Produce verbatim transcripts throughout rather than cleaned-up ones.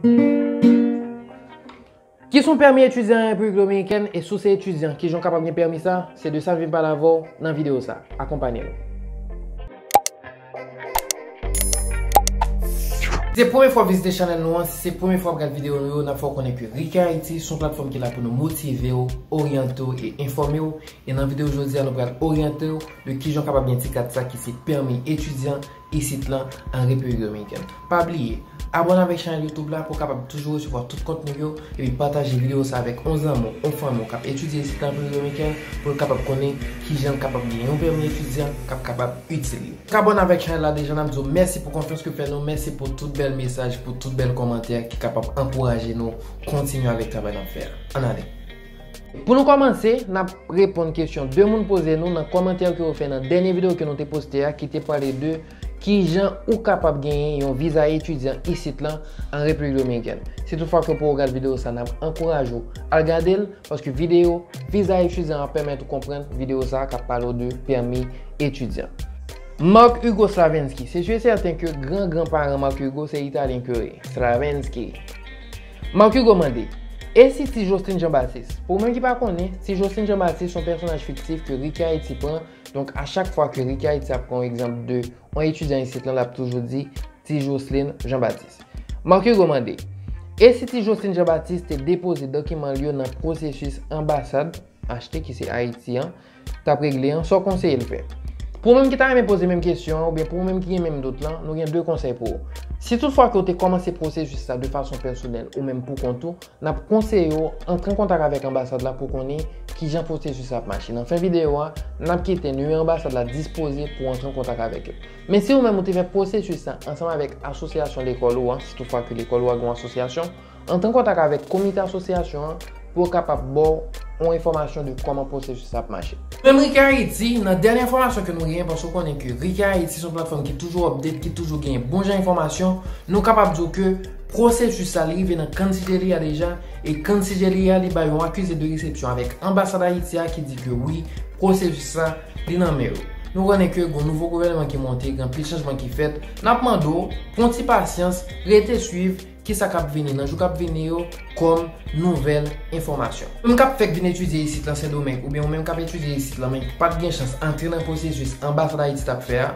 Ki son pèmi etidyan an Repiblik Dominikèn e si w se etidyan, kijan w kapab gen pèmi sa? Se de sa n vin pale avè w nan videyo sa. Akonpanye nou. Se premye fwa w vizite chanèl nou an, si se premye fwa w ap gad videyo nou yo, n ap fè w konnen ke Ricky Haiti se yon platfòm ki la pou nou motive w, oryante w e enfòme w. E nan videyo jodi a, nou pral oryante w de kijan w kapab gen ti kat sa ki se pèmi etidyan isit lan an Repiblik Dominikèn. Pa bliye, abòne avèk chanèl YouTube la pou w kapab toujou resevwa tout kontni yo, epi pataje videyo sa avèk yon zanmi w, yon fanmi w k ap etidye isit lan an Repiblik Dominikèn pou l kapab konnen kijan l kapab gen yon pèmi etidyan k ap kapab itil li. K abòne avèk chanèl la deja, n ap di w mèsi pou konfyans ke w fè nou, mèsi pou tout bèl mesaj, pou tout bèl kòmantè ki kapab ankouraje nou kontinye avèk travay n ap fè a. Ann ale. Pou nou kòmanse, n ap reponn kesyon de moun poze nou nan kòmantè ke yo fè nan dènye videyo ke nou te poste a, ki te pale de kijan ou kapab genyen yon viza etidyan isit lan an Repiblik Dominikèn. Si toutfwa ke w poko gad videyo sa, n ap ankouraje w al gade l, paske videyo viza etidyan an pèmèt ou konprann videyo sa k ap pale w de pèmi etidyan. Marc Hugo Slavenski. Se si e sèten ke gran gran paran Marc Hugo se Italyen ke yo ye. Slavenski. Marc Hugo mande, e si Ti Jocelyn Jean Baptiste? Pou ou menm ki pa konnen, Ti Jocelyn Jean Baptiste se yon pèsonaj fiktif ke Ricky Haiti pran. Donk, a chak fwa ke Ricky Haiti ap pran yon egzanp de yon etidyan isit lan, l ap toujou di Ti Jocelyn Jean Baptiste. Marc Hugo mande, e si Ti Jocelyn Jean Baptiste te depoze dokiman l yo nan pwosesis anbasad achte ki se Ayiti an, t ap regle an, sa w konseye l fè? Pou ou menm ki ta renmen poze menm kesyon an, oubyen pou ou menm ki gen menm dout lan, nou gen de konsèy pou ou. Si toutfwa ke w te kòmanse pwosesis sa de fason pèsonèl ou menm pou kont ou, n ap konseye w antre an kontak avèk anbasad la pou konnen kijan pwosesis la ap mache. Nan fen videyo a, n ap kite nimewo anbasad la dispoze pou w antre an kontak avèk yo. Men si ou menm ou te fè pwosesis sa ansanm avèk asosyasyon lekòl ou an, si toutfwa ke lekòl ou a gen yon asosyasyon, antre an kontak avèk komite asosyasyon an pou yo kapab ba w yon enfòmasyon de kòman pwosesis la ap mache. Menm Ricky Haiti, nan dènye enfòmasyon ke nou genyen, paske w konnen ke Ricky Haiti se yon platfòm ki toujou update, ki toujou genyen bon jan enfòmasyon, nou kapab di w ke pwosesis sa li rive nan Consigliere a deja, e Consigliere a li bay yon accusé de réception avèk anbasad Ayiti a ki di ke wi, pwosesis sa li nan men yo. Nou konnen ke gon nouvo gouvènman ki monte, gen anpil chanjman ki fèt. N ap mande w, pran ti pasyans, rete swiv, kisa k ap vini nan jou k ap vini yo kòm nouvèl enfòmasyon. Ou menm k ap fèk vin etidye isit lan Sendomeng, oubyen ou menm k ap etidye isit lan, men ki pa t gen chans antre nan pwosesis anbasad Ayiti t ap fè a,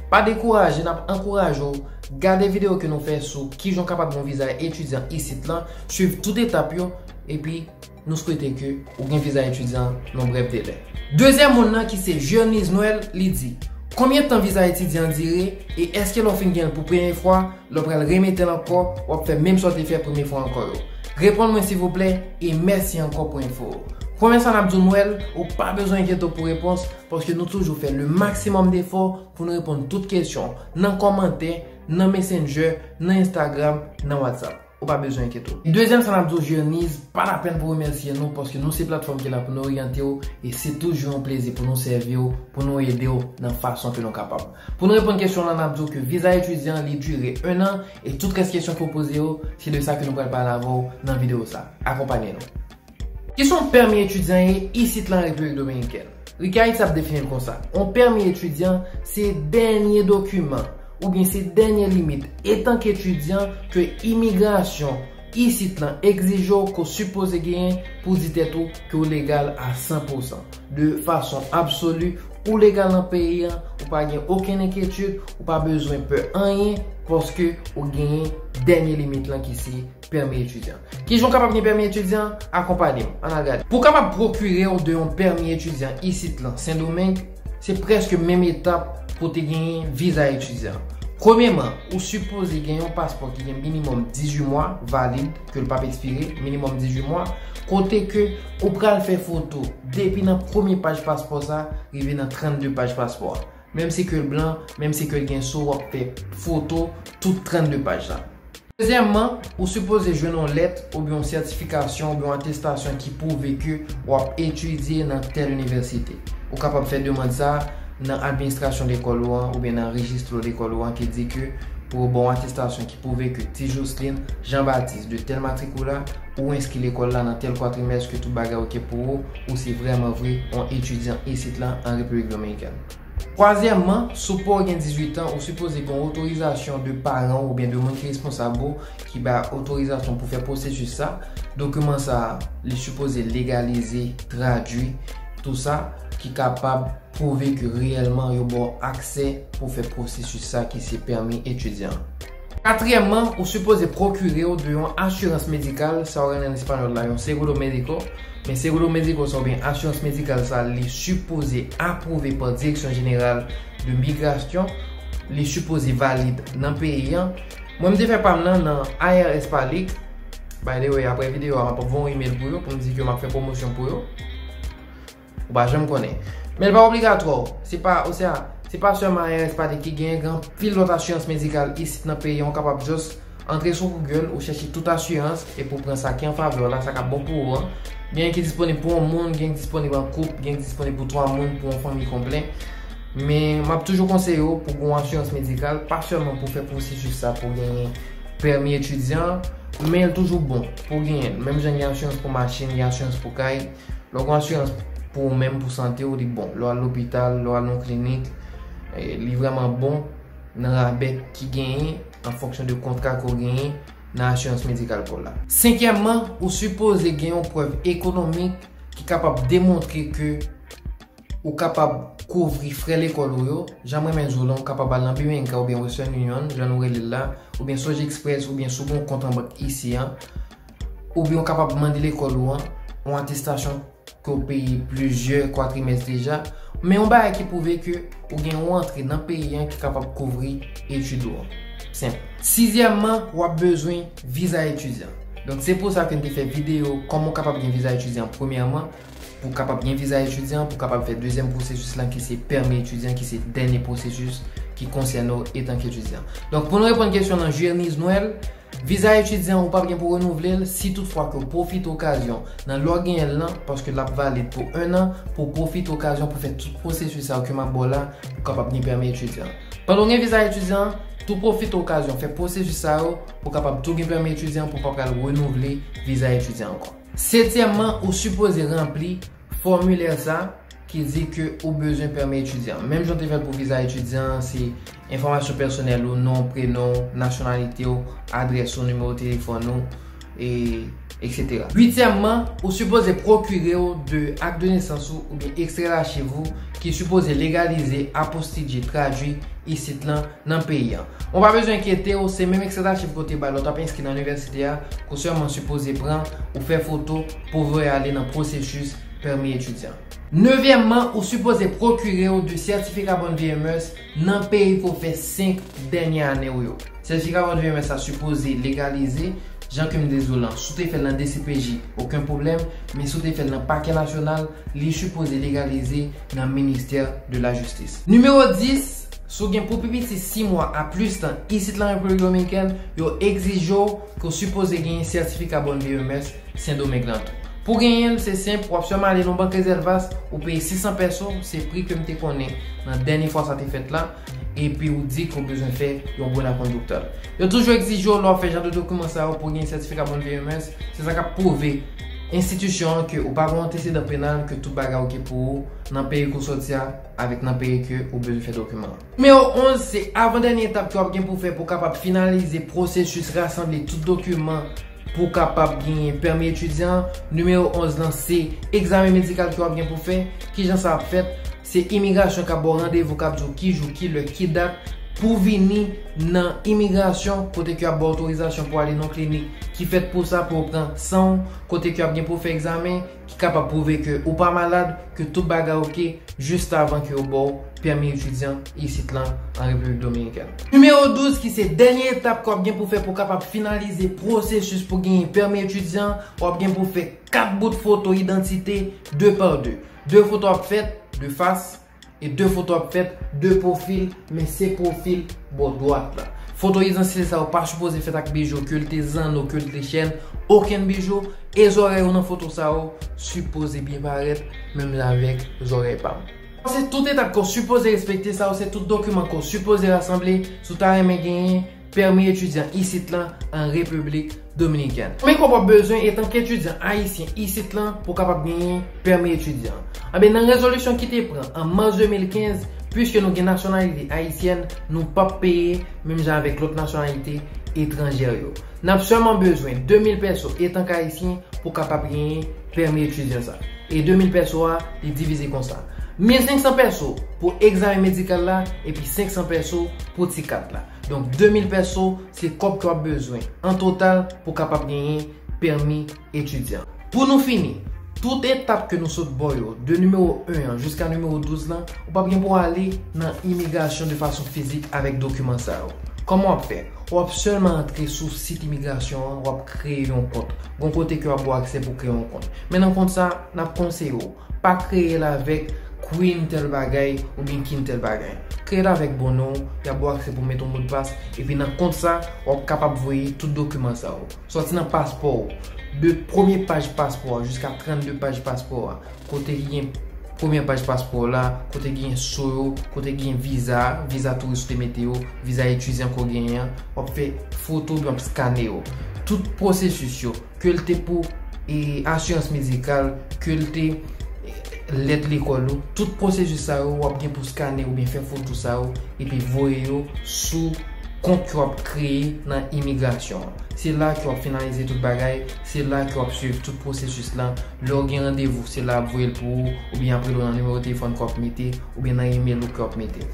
pa dekouraje, n ap ankouraje w gade videyo ke nou fè sou kijan w kapab gen yon viza etidyan isit lan, swiv tout etap yo, epi nou swete ke ou gen viza etidyan nan yon brèf delè. Dezyèm moun nan ki se Jeuniz Noël, li di, konbyen tan viza etidyan an dire e èske lè w fin gen l pou premye fwa, lè w pral remete l ankò, w ap fè menm sa w te fè premye fwa ankò yo? Reponn mwen silvouplè e mèsi ankò pou enfo yo. Premye sa n ap di w Noël, ou pa bezwen enkyete w pou repons, paske nou toujou fè le maximum d'effort pou nou reponn tout kesyon w nan kòmantè, nan Messenger, nan Instagram, nan WhatsApp. Ou pa bezwen enkyete w. Dezyèm sa n ap di w Jeuniz, pa lapèn pou remèsye nou, paske nou se platfòm ki la pou nou oryante w, e se toujou yon plezi pou nou sèvi w, pou nou ede w nan fason ke nou kapab. Pou nou reponn kesyon w lan, n ap di w ke viza etidyan li dire en an, e tout rès kesyon ke w poze yo, se de sa ke nou pral pale avè w nan videyo sa. Akonpanye nou. Kisa yon pèmi etidyan ye isit lan Repiblik Dominikèn? Ricky Haiti ap defini l konsa, yon pèmi etidyan se dènye dokiman oubyen se dènye limit etanke etidyan ke imigrasyon isit lan egzije w ke w sipoze genyen pou di tèt ou ke w legal a san pousan. De fason absoli, ou legal nan peyi an, ou pa gen okenn enkyetid, ou pa bezwen pè anyen, paske ou genyen dènye limit lan ki se pèmi etidyan. Kijan w kapab gen pèmi etidyan? Akonpanye m, ann al gade. Pou w kapab pwokire w de yon pèmi etidyan isit lan Sendomeng, se prèske menm etap pou w te genyen viza etidyan. Premyeman, ou sipoze gen yon paspò ki gen minimòm dizuit mwa valid, ke l p ap ekspire, minimòm dizuit mwa, kote ke ou pral fè foto depi nan premye paj paspò sa rive nan trannde paj paspò a. Menm si ke l blan, menm si ke l gen so, w ap fè foto tout trannde paj la. Dezyèmman, ou sipoze jwenn yon lèt oubyen yon sètifikasyon oubyen yon atestasyon ki pwouve ke w ap etidye nan tèl inivèsite. Ou kapab fè demann sa a nan administrasyon lekòl ou an oubyen nan rejistro lekòl ou an ki di ke pou yo ba w yon atestasyon ki pwouve ke Ti Jocelyn Jean Baptiste de tèl matrikila, ou enskri lekòl la nan tèl kwatrimès, ke tout bagay oke pou ou, ou se vrèman vre yon etidyan isit la an Repiblik Dominikèn. Twazyèmman, si w pa gen dizuit an, ou sipoze gen yon otorizasyon de paran w oubyen de moun ki responsab ou ki bay otorizasyon pou fè pwosesis sa. Dokiman sa a, li sipoze legalize, tradui, tou sa, ki kapab pwouve ke reyèlman yo ba w aksè pou fè pwosesis sa ki se pèmi etidyan. Katriyèmman, ou sipoze pwokire w de yon asirans medikal, sa yo rele an espanyòl la yon seguro médico. Men seguro médico sa oubyen asirans medikal sa, li sipoze apwouve pa Direksyon Jeneral de Migrasyon, li sipoze valid nan peyi an. Mwen, m te fè pa m nan nan I R S Palik. By the way, apre videyo a, m ap voye yon email pou yo, pou m di ke m ap fè pwomosyon pou yo. Ou pa janm konnen. Men l pa obligatwa. Se pa, osea, se pa sèlman I R S Palik ki genyen, gen anpil lòt asirans medikal isit nan peyi an, ou kapab just antre sou Google, ou chèche tout asirans, epi w pran sa ki an favè w la, sa k ap bon pou ou an. Gen ki disponib pou yon moun, gen ki disponib an koup, gen ki disponib pou twa moun, pou yon fanmi konplè. Men, m ap toujou konseye w pou gen yon asirans medikal, pa sèlman pou fè pwosesis sa pou genyen pèmi etidyan, men l toujou bon pou genyen l. Menm jan gen asirans pou machin, gen asirans pou kay, lè w gen asirans pou ou menm, pou sante w, li bon. Lè w al lopital, lè w al nan klinik, eh, li vrèman bon nan rabè ki genyen an fonksyon de kontra ke w genyen nan asirans medikal pa w la. Senkyèmman, ou sipoze gen yon prèv ekonomik ki kapab demontre ke ou kapab kouvri frè lekòl ou yo. Jan m renmen di w lan, ou kapab al nan Bimenka oubyen Western Union, jan nou rele l la, oubyen Soji Express, oubyen si w gen yon kont an bank isi an, oubyen ou kapab mande lekòl ou an yon atestasyon ke w peye plizyè kwatrimès deja, men yon bagay ki pwouve ke ou gen yon rantre nan peyi an ki kapab kouvri etid ou an. Senp. Sizyèmman, w ap bezwen viza etidyan. Donk, se pou sa ke n te fè videyo kòman w kapab gen viza etidyan premyèman, pou w kapab gen viza etidyan, pou w kapab fè dezyèm pwosesis lan ki se pèmi etidyan, ki se dènye pwosesis ki konsène w etanke etidyan. Donk, pou nou reponn kesyon nan Juerniz Noël, viza etidyan ou p ap gen pou renouvle l si toutfwa ke w pwofite okazyon nan lè w genyen l lan, paske l ap valid pou en an, pou w pwofite okazyon pou fè tout pwosesis sa yo ke m ap ba w la, pou w kapab gen pèmi etidyan. Pandan w gen viza etidyan, tou pwofite okazyon fè pwosesis sa yo pou w kapab tou gen pèmi etidyan, pou w pa pral renouvle viza etidyan ankò. Setyèmman, ou sipoze ranpli fòmilè sa ki di ke ou bezwen pèmi etidyan. Menm jan w te fè l pou viza etidyan, se enfòmasyon pèsonèl ou, non, prenon, nasyonalite w, adrès ou, nimewo telefòn ou, e, etsetera. Uityèmman, ou sipoze pwokire w de ak de nesans ou oubyen ekstrè dachiv ou ki sipoze legalize, apostilye, tradui isit lan nan peyi an. Ou pa bezwen enkyete w, se menm ekstrè dachiv ke w te bay lè w t ap enskri nan inivèsite a, ke w sèlman sipoze pran, ou fè foto pou voye ale nan pwosesis pèmi etidyan. Nevyèmman, ou sipoze pwokire w de sètifika Bonne Vie M S nan peyi ke w fè senk dènye ane w yo. Sètifika Bonne Vie M S la sipoze legalize, jan ke m te di w lan, si w te fè l nan D C P J, okenn pwoblèm, men si w te fè l nan Pakè Nasyonal, li sipoze legalize nan Ministè de la Jistis. Nimewo dis, si w gen pou pi piti sis mwa a plis tan isit lan Repiblik Dominikèn, yo egzije w ke w sipoze genyen sètifika Bonne Vie M S Sendomeng lan tou. Pou genyen l, se senp, w ap sèlman ale nan bank Rezèvas, ou peye sis san pèso, se pri ke m te konnen nan dènye fwa sa te fèt la, epi w di ke w bezwen fè yon bona conducta. Yo toujou egzije w lè w ap fè jan de dokiman sa yo pou w gen sètifika Bonne Vie M S, se sa k ap pwouve enstitisyon an ke ou pa gen yon antesedan penal, ke tout bagay oke pou ou nan peyi ke w sòti a, avèk nan peyi ke ou bezwen fè dokiman an. Nimewo onz, se avan dènye etap ke w ap gen pou w fè pou w kapab finalize pwosesis rasanble tout dokiman pou w kapab genyen pèmi etidyan. Nimewo onz lan, se egzamen medikal ke w ap gen pou w fè. Kijan sa ap fèt? Se imigrasyon k ap ba w randevou, k ap di w ki jou, ki lè, ki dat pou w vini nan imigrasyon, kote ke y ap ba w otorizasyon pou w ale nan klinik ki fèt pou sa, pou yo pran san w, kote ke y ap gen pou w fè egzamen ki kapab pwouve ke ou pa malad, ke tout bagay oke, jis avan ke yo ba w pèmi etidyan isit lan an Repiblik Dominikèn. Nimewo douz, ki se dènye etap ke w ap gen pou fè pou w kapab finalize pwosesis pou genyen pèmi etidyan, w ap gen pou fè kat bout foto idantite de pa de. De foto ap fèt de fas e de foto ap fèt de pwofil, men se pwofil bò dwat la. Foto idantite sa yo pa sipoze fèt ak bijou, ke l te zanno, ke l te chèn, okenn bijou, e zòrèy ou nan foto sa yo sipoze byen parèt, menm jan avèk zòrèy pa m. Se tout etap ke w sipoze respekte, sa yo se tout dokiman ke w sipoze rasanble si w ta renmen genyen pèmi etidyan isit lan an Repiblik Dominikèn. Konbyen kòb w ap bezwen etanke etidyan ayisyen isit lan pou w kapab genyen pèmi etidyan? Anben, nan rezolisyon ki te pran an mas de mil kenz, Piske nou gen nasyonalite ayisyèn, nou p ap peye menm jan avèk lòt nasyonalite etranjè yo. N ap sèlman bezwen de mil pèso etanke ayisyen pou kapab genyen pèmi etidyan sa. E de mil pèso a, li divize konsa. Mil senk san pèso pou egzamen medikal la, epi senk san pèso pou ti kat la. Donk, de mil pèso, se kòb ke w ap bezwen an total pou kapab genyen pèmi etidyan. Pou nou fini, tout etap ke nou sot ba w yo, de nimewo en an jiska nimewo douz lan, ou p ap gen pou w ale nan imigrasyon de fason fizik avèk dokiman sa yo. Kòman w ap fè? W ap sèlman antre sou sit imigrasyon an, w ap kreye yon kont. Gon kote ke w ap ba w aksè pou kreye yon kont. Men nan kont sa, n ap konseye w, pa kreye l avèk Queen tèl bagay oubyen King tèl bagay. Kreye l avèk bon non w, y ap ba w aksè pou mete yon modpas, epi nan kont sa, w ap kapab voye tout dokiman sa yo. Sòti nan paspò w, de premye paj paspò a jiska trannde paj paspò a, kote ki gen premye paj paspò w la, kote ki gen so yo, kote ki gen viza, viza touris ou te mete yo, viza etidyan ke w genyen an, w ap fè foto oubyen w ap skane yo. Tout pwosesis yo, ke l te pou e, asirans medikal, ke l te e, lèt lekòl ou, tout pwosesis sa yo, w ap gen pou skane oubyen fè foto sa yo, epi voye yo sou kont ke w ap kreye nan imigrasyon an. Se la ke w ap finalize tout bagay, se la ke w ap swiv tout pwosesis lan. Lè w gen randevou, se la y ap voye l pou ou, oubyen y ap rele w nan nimewo telefòn ke w ap mete, oubyen nan imèl ou ke w ap mete.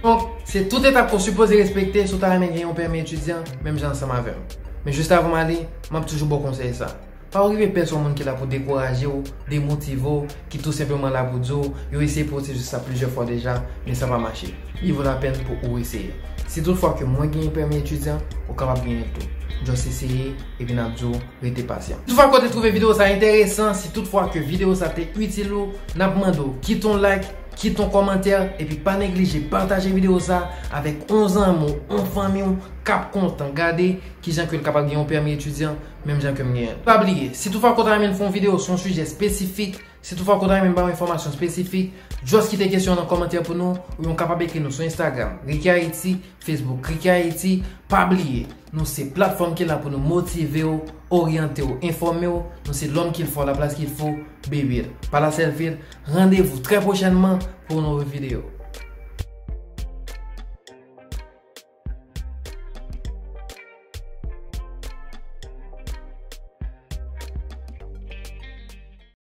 Donk, se tout etap ke w sipoze respekte si w ta renmen gen yon pèmi etidyan, menm jan ansanm avè m. Men jis avan m ale, m ap toujou ba w konsèy sa. Pa okipe pèsonn moun ki la pou dekouraje w, demotive w, ki tou senpleman la pou di w, yo eseye pwosesis sa plizyè fwa deja, men sa pa mache. Li vo lapèn pou ou eseye. Si toutfwa ke mwen genyen pèmi etidyan, ou kapab genyen l tou. Just eseye, epi n ap di w, rete pasyan. Si toutfwa ke w te twouve videyo sa enteresan, si toutfwa ke videyo sa te itil ou, n ap mande w kite yon like, kite yon kòmantè, epi pa neglije pataje videyo sa avèk yon zanmi w, yon fanmi w k ap kontan gade kijan ke l kapab gen yon pèmi etidyan, menm jan ke m genyen l. Pa bliye, si toutfwa ke w ta renmen n fè yon videyo sou yon sijè espesifik, si toutfwa ke w ta renmen n ba w enfòmasyon espesifik, just kite kesyon nan kòmantè pou nou, oubyen w kapab ekri nou sou Instagram, Ricky Haiti, Facebook, Ricky Haiti. Pa bliye, nou se platfòm ki la pou nou motive w, oryante w, enfòme w. Nou se l'homme qu'il faut à la place qu'il faut, baby. Pa la sèl vil, randevou trè pwochènman pou yon nouvo videyo.